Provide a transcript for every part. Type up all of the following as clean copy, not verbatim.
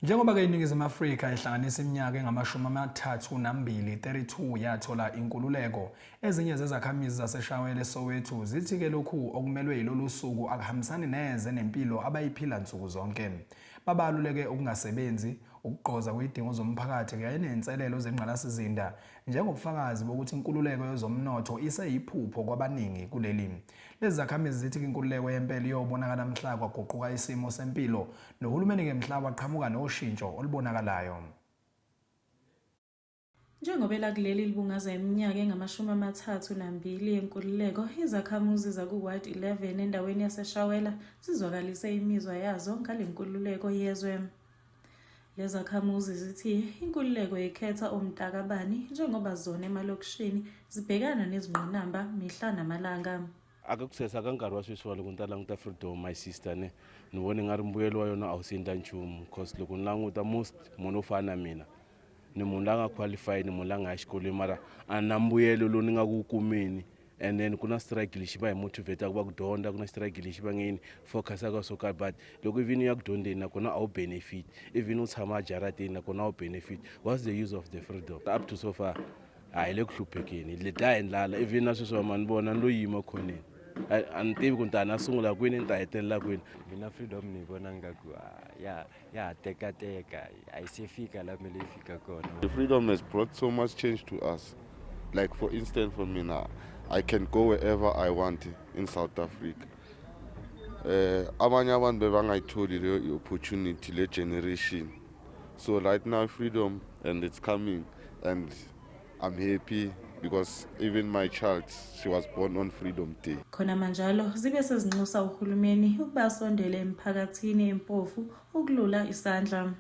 Njengoba-ke iNingizimu Afrika ihlanganisa iminyaka engama-32, 32 yathola inkululeko, ezinye zezakhamizi zaseShawela eSoweto zithi-ke lokhu okumelwe yilolu suku akuhambisani neze nempilo abayiphila nsuku zonke. Babaluleke ukungasebenzi, ukugqoza kwezidingo zomphakathi kanye nezinselelo zengqalasizinda njengobufakazi bokuthi inkululeko yezomnotho iseyiphupho kwabaningi kuleli. Lezi zakhamizi zithi inkululeko yempela iyobonakala mhla kwaguquka isimo sempilo nohulumeni-ke mhla waqhamuka noshintsho olubonakalayo. Njengoba elakuleli libungaza iminyaka engama-32 yenkululeko, izakhamuzi zaku-Ward 11 endaweni yaseShawela zizwakalise imizwa yazo ngale nkululeko yezwe. Lezakhamuzi zithi inkululeko ikhetha omntakabani njengoba zona emalokishini zibhekana nezingqinamba mihla namalanga. Aka ku sesa ka nkarhi wa sweswiwa loko ni ta languta freedom, my sister, ne ni vona nga ri mbuyelo wa yona a wu si endla nchumu, cause loko ni languta most munhu wo fana na mina, ni munhu la nga qualified, ni munhu la nga ya xikolweni, mara a na mbuyelo lowu ni nga ku kumeni. And then ku na strike lexi va hi motivataka va ku dyondza, ku na strike lexi va nge yini focusaka swo karhi, but loko even u ya ku dyondzeni nakona a wu benefit, even u tshama jarateni nakona a wu benefit. What's the use of the freedom? Up to so far a hi le ku hluphekeni, hi dlaya hi ndlala. Even na sweswi va ni vona ni lo yima khoneni, a ni tivi ku ni ta na sungula kwini, ni ta hetelela kwini. Mina freedom ni vona ngaku ya ya ha tekateka, a yi se fika la mele yi fika kona. The freedom has brought so much change to us. Like, for instance, for me now, I can go wherever I want in South Africa. Abanye abantu bebangayitholi leyo opportunity, le generation. So right now freedom and it's coming and I'm happy because even my child, she was born on Freedom Day. Khona manjalo zibe sezinxusa uhulumeni ukuba asondele emphakathini empofu ukulula isandla.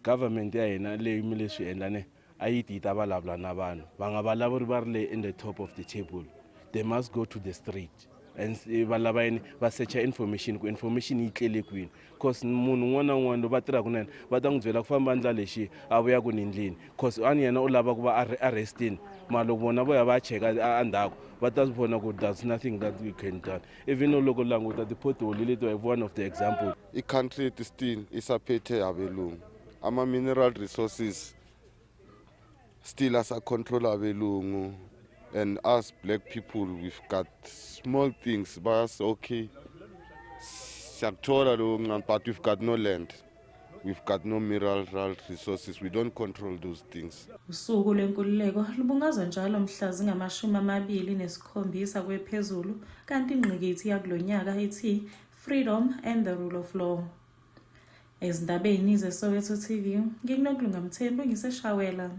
Government ya hina leyi mi leswi endla ne a yi ti yi ta vulavula na vanhu, va nga vulavuri va ri le in the top of the table. They must go to the street and va lava yini, va searcha information ku information yi tlele kwini, cause munhu un'wana na un'wana loyi va tirhaka na yena va ta n'wi byela ku famba ndla lexi a vuya ku ni ndlini, cause a ni yena u lava ku va a ri arrestini, mara loko vona vo ya va ya cheka endzhaku va ta vona ku there's nothing that we can done. Even loko languta ti-pothole leti, one of the example. I-country yethu still isaphethe abelungu, ama-mineral resources still asacontrol abelungu, and us black people, we've got small things bas okay, siyakuthola lokho ncane, but we've got no land, we've got no mineral resources, we don't control those things. Usuku lwenkululeko lubungazwa njalo mhla zingama-27 kwephezulu, kanti ingqikithi yakulo nyaka ithi "Freedom and the Rule of Law". Ezindabeni zeSoweto TV, nginguNokulunga Mthembu, ngiseShawela.